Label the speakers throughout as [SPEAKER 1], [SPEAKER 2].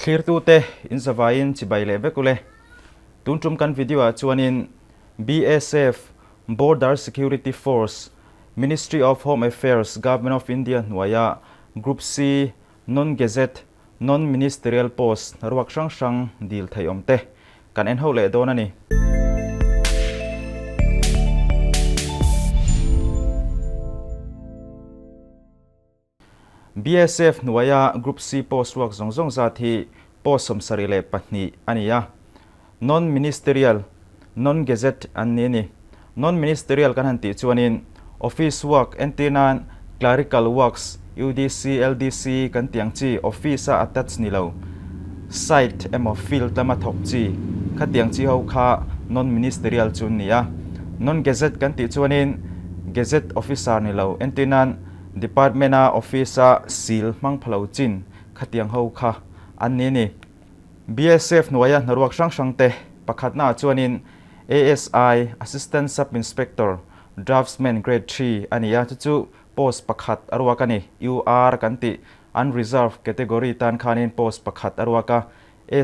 [SPEAKER 1] Thlirtute in zavaiin chibai leh vek ule. Tun tum kan video ah chuanin BSF, Border Security Force, Ministry of Home Affairs, Government of India hnuaia Group C Non-Gazette, Non-Ministerial Post hnaruak hrang hrang dil theih awm te kan en ho leh dawn a ni. BSF hnuaia Group C post ruak zawng zawng zat hi post 72 a ni a. Non-Ministerial, Non-Gazette an ni a ni. Non-Ministerial kan han tih chuanin Office work entir nan Clerical works, UDC, LDC kan tih ang chi office-a attach ni lo, site emaw field lama thawk chi khatiang chi ho kha Non-Ministerial chu an ni a. Non-Gazette kan tih chuanin Gazette Officer ni lo entir nan Department-a office-a seal hmang pha lo chin khatiang ho kha an ni a ni. BSF hnuaia hnaruak hrang hrang te pakhatnaah chuanin ASI, Assistant Sub Inspector, Draftsman Grade Three a ni a, chu chu post pakhat a ruak a ni. UR kan tih, Unreserved category tan khanin post pakhat a ruak a,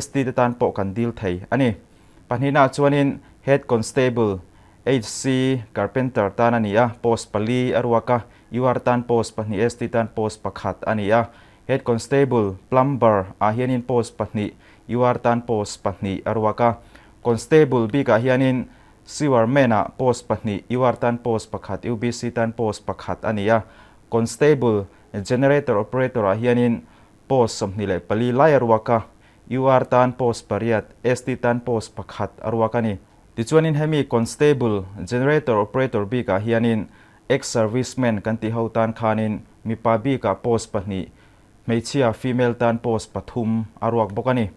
[SPEAKER 1] ST te tan pawh kan dil thei a ni. Pahnihnaah chuanin Head Constable, HC, Carpenter tan a ni a, post pali a ruak a, UR tan post pahnih, ST tan post pakhat a ni a. Head Constable, Plumber, ah hianin post pahnih, UR tan post pahnih a ruak a. Constable bikah hianin Sewerman ah post pahnih, UR tan post pakhat, UBC tan post pakhat a ni a. Constable, Generator Operator ah hianin post 24 lai a ruak a, UR tan post pariat, ST tan post pakhat a ruak a ni. Tichuanin hemi Constable, Generator Operator bikah hianin Ex-serviceman kan tih ho tan khanin mipa bikah post pahnih, hmeichhia, female, tan post pathum a ruak bawk a ni.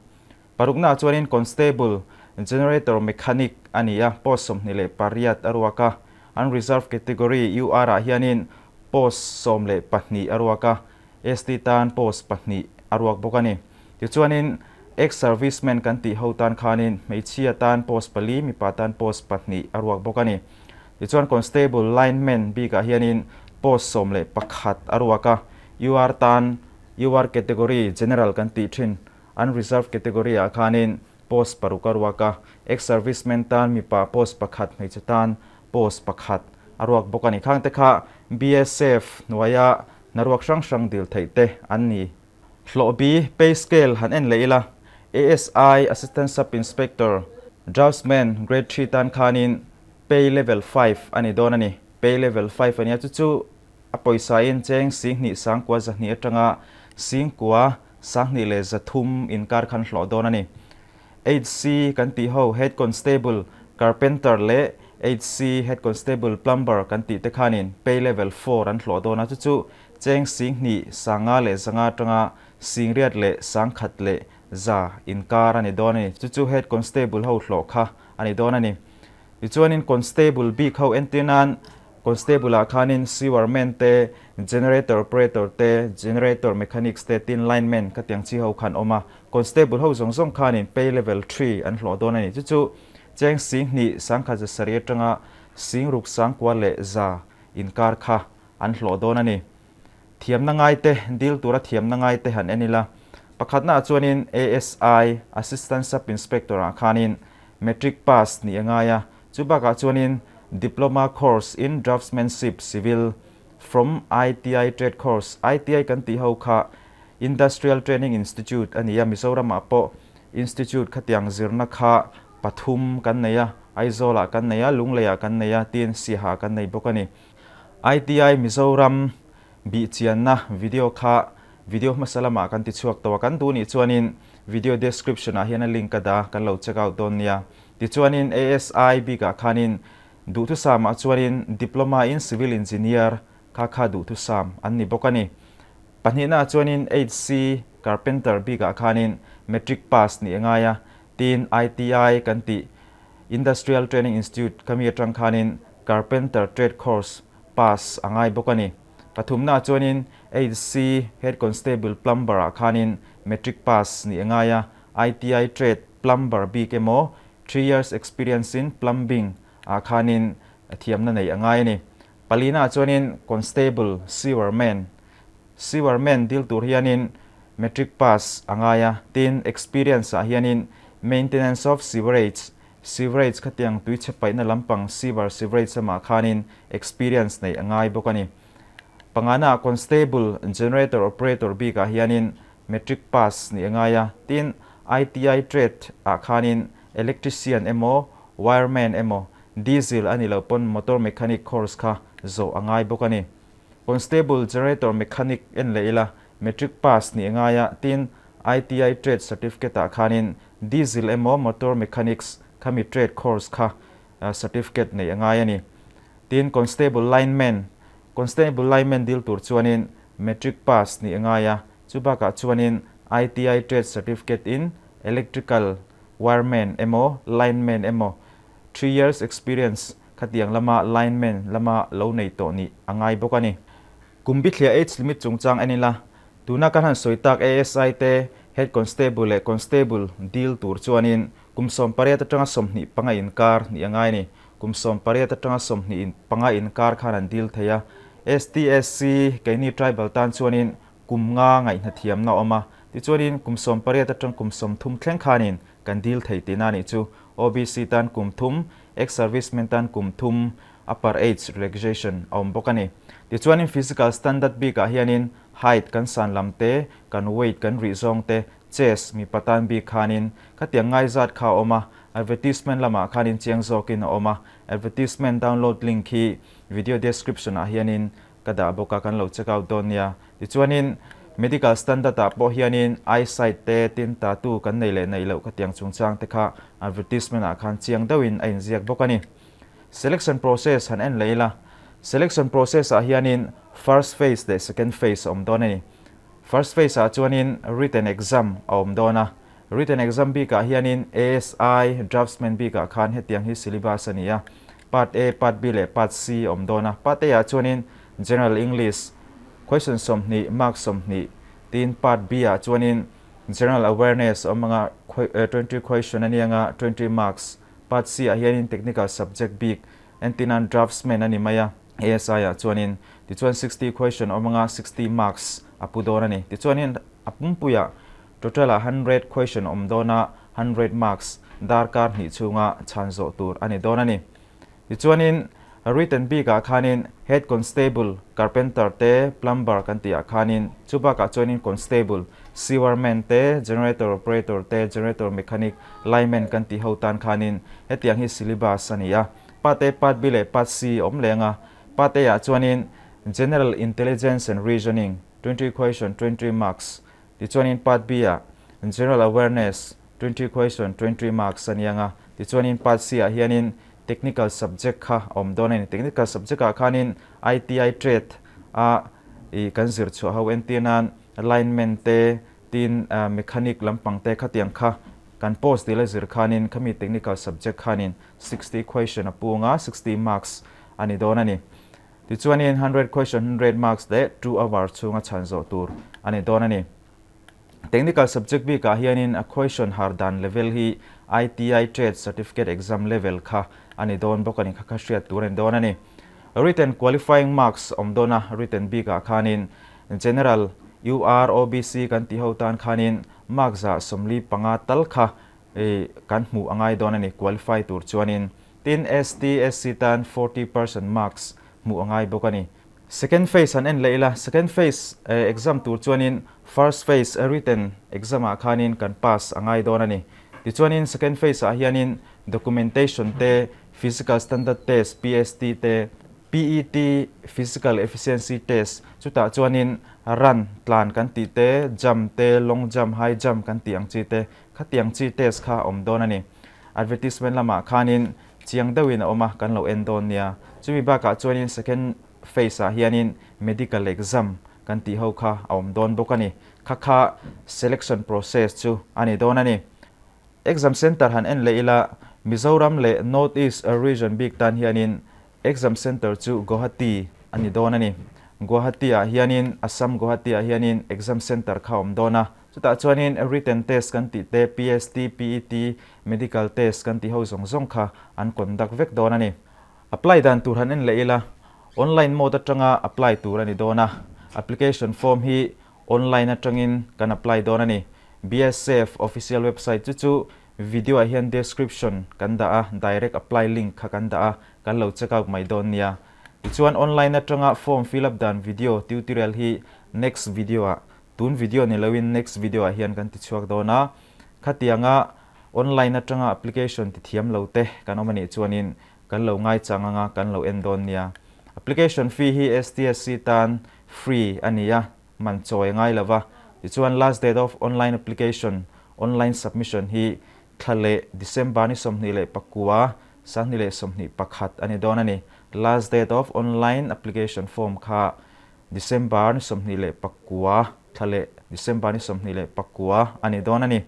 [SPEAKER 1] Paruknaah chuanin Constable, Generator Mechanic a ni a, post 28 a ruak a. Unreserved category, UR, ah hianin post 12 a ruak a, ST tan post pahnih a ruak bawk a ni. Tichuanin Ex-serviceman kan tih ho tan khanin hmeichhia tan post pali, mipa tan post pahnih a ruak bawk a ni. Tichuan Constable Lineman bikah hianin post 11 a ruak a, UR tan UR category General kan tih thin Unreserved category ah khanin post paruk a ruak a, Ex-serviceman tan mipa post pakhat hmeichhe tan post pakhat a ruak bawk a ni. Khangte kha BSF hnuaia hnaruak hrang hrang dil theih te an ni. Hlawh bi, pay scale, han en leh ila, ASI, Assistant Sub Inspector, Draftsman, Grade Three tan khanin pay level five a ni dawn a ni. Pay level five a nia, chu chu a pawisain cheng 2,000 200 atanga 9,000 2,300 inkar khan hlawh dawn a ni. HC kan tih ho, Head Constable, Carpenter leh HC, Head Constable, Plumber kan tih te khanin pay level four an hlawh dawn a, chu chu cheng 2500 atanga 8100 inkar a ni dawn a ni. Chu chu Head Constable ho hlawh kha a ni dawn a ni. Tichuanin Constable bik ho entir nan Constable ah khanin Sewerman te, Generator Operator te, Generator Mechanics te tin Lineman ka tiang chi ho khan awm a. Constable ho zawng zawng khanin pay level three an hlawh dawn a ni. Chu chu cheng 2107 atanga 6900 inkar kha an hlawh dawn a ni. Thiamna ngai te, dil tura thiamna ngai te han en ila. Pakhatnaah chuanin ASI, Assistant Sub Inspector ah khanin Matric pass nih a ngai a, chu bakah chuanin Diploma course in Draftsmanship, Civil, from ITI Trade Course, ITI kan tih ho kha Industrial Training Institute a ni a, Mizoramah pawh Institute khatiang zirna kha pathum kan nei a, Aizawlah kan nei a, Lungleiah kan nei a, tin Siaha kan nei bawk a ni. ITI Mizoram bihchianna video kha video hmasa lamah kan ti chhuak tawh a, kan duh nih chuanin video description ah hian a link a dah kan lo check out dawn nia. Tichuanin ASI bikah khanin duhthusam ah chuanin Diploma in Civil Engineer kha kha duhthusam an ni bawk a ni. Pahnihna ah chuanin HC Carpenter bikah khanin Matric pass nih a ngai a, tin ITI kan tih Industrial Training Institute kha mi atang khanin Carpenter Trade Course pass a ngai bawk a ni. Pathumnaah chuanin HC Head Constable Plumber ah khanin Matric pass nih a ngai a, ITI Trade Plumber bik emaw three years experience in Plumbing ah khanin thiamna nei a ngai a ni. Palinaah chuanin Constable Sewerman Sewerman dil tur hianin Matric pass a ngai a, tin experience ah hianin Maintenance of Sewerage, Sewerage khatiang tuichhe paihna lampang sewer sewerage lamah khanin experience neih a ngai bawk a ni. Pangana ah Constable, Generator Operator bikah hianin Matric pass nih a ngai a, tin ITI trade ah khanin Electrician emaw Wireman emaw Diesel a nih loh pawn Motor Mechanic course kha zawh a ngai bawk a ni. Constable Generator Mechanic en leh ila Matric pass nih a ngai a, tin ITI trade certificate ah khanin Diesel emaw Motor Mechanics khami trade course kha certificate neih a ngai a ni. Tin Constable Lineman, Constable Lineman dil tur chuanin Matric pass nih a ngai a, chu bakah chuanin ITI trade certificate in Electrical Wireman emaw Lineman emaw 3 years experience khatiang lama Lineman lama lo nei tawh nih a ngai bawk a ni. Kum bithliah age limit chungchang en ila, tuna kan han sawi tak ASI te Head Constable leh Constable dil tur chuanin kum 18 atanga 25 inkar nih a ngai a ni. Kum 18 atanga 25 inkar khan an dil thei a. STSC keini tribal tan chuanin kum nga ngaihna thiamna a awm a. Tichuanin kum 18 atang kum 30 thleng khanin kan dil thei tihna a nih chu. OBC tan kum thum, Ex-servicemen tan kum thum, upper age relaxation a awm bawk a ni. Tichuanin physical standard bikah hianin height kan san lam te, kan weight kan rih zawng te, chest mipa tan bik khanin khatiang ngaizat kha a awm a, advertisement lamah khanin chiang zawkin a awm a, advertisement download link hi video description ah hianin ka dah bawk a, kan lo check out dawn nia. Tichuanin medical standard ah pawh hianin eyesight te, tin tattoo kan nei leh neih loh khatiang chungchang te kha advertisement ah khan chiang deuhin a inziak bawk a ni. Selection process han en leh ila, selection process ah hianin first phase leh second phase a awm dawn a ni. First phase ah chuanin written exam a awm dawn a, written exam bikah hianin ASI, draftsman bikah khan hetiang hi syllabus a ni a, Part A, Part B leh Part C a awm dawn a. Part A ah chuanin General English question 20, mark 20 tiin Part B ah chuanin General Awareness a awm anga 20 question a ni anga 20 marks. Part C ah hianin Technical subject bik entirnan Draftsman a ni mai a, ASI ah chuanin tichuan 60 question a awm anga 60 marks a pu dawn a ni. Tichuanin a pumpuiah total ah 100 question a awm dawn a, 100 marks darkar hnih chhunga chhan zawh tur a ni dawn a ni. Tichuanin written bikah khanin Head Constable, Carpenter te, Plumber kan tihah khanin chu bakah chuanin Constable, Sewerman te, Generator Operator te, Generator Mechanic, Lineman kan tih ho tan khanin hetiang hi syllabus a ni a. Part A, Part B leh Part C a awm leng a. Part A ah chuanin General Intelligence and Reasoning, 20 question, 20 marks. Tichuanin Part B ah General Awareness, 20 question, 20 marks a ni ang a. Tichuanin Part C ah hianin Technical subject kha a awm dawn a ni. Technical subject ah khanin ITI trade a ih kan zir chhuah ho entir nan lineman te, tin mechanic lampang te khatiang kha kan post dil a zir khanin khami technical subject khanin 60 question a pu anga 60 marks a ni dawn a ni. Tichuanin 100 question 100 marks leh 2 hour chhunga chhan zawh tur a ni dawn a ni. Technical subject bikah hianin a question har dan level hi ITI Trade Certificate Exam level kha a ni dawn bawk a ni, kha kha hriat tur a ni dawn a ni. Written qualifying marks awm dawn a, written bikah khanin General, UR, OBC kan tih ho tan khanin mark 45 tal kha kan hmuh a ngai dawn a ni qualify tur chuanin. Tin, ST, SC tan 40% marks hmuh a ngai bawk a ni. Second phase han en leh ila, second phase exam tur chuanin first phase written exam ah khanin kan pass a ngai dawn a ni. Tichuanin second phase ah hianin documentation te, physical standard test, PST te, PET, physical efficiency test, chutah chuanin run, tlan kan tih te, jump te, long jump, high jump kan tih ang chi te, khatiang chi test kha a awm dawn a ni. Advertisement lamah khanin chiang deuhin a awm a, kan lo en dawn nia. Chumi bakah chuanin second phase ah hianin medical exam kan tih ho kha a awm dawn bawk a ni. Kha kha selection process chu a ni dawn a ni. Exam center han en leh ila, Mizoram leh North East region bik tan hianin exam center chu Guwahati a ni dawn a ni. Guwahati ah hianin, Assam Guwahati ah hianin exam center kha a awm dawn a. Chutah chuanin written test kan tih te, PST, PET, medical test kan tih ho zawng zawng kha an conduct vek dawn a ni. Apply dan tur han en leh ila, online mode atanga apply tur a ni dawn a. Application form hi Online atangin kan apply dawn a ni. BSF official website chu chu video ah hian description kan dah a, direct apply link kha kan dah a, kan lo check out mai dawn nia. Tichuan online atanga form fill up dan video tutorial hi next video ah, tun video ni loin next video ah hian kan ti chhuak dawn a. Khatianga online atanga application ti thiam lo te kan awm a nih chuanin kan lo ngaichang anga kan lo en dawn nia. Application fee hi STSC tan free a ni a, man chawi a ngai lo va. Tichuan last date of online application, online submission hi thla leh December ni 29, 2021 a ni dawn a ni. Last date of online application form kha December ni 29, thla leh December ni 29 a ni dawn a ni.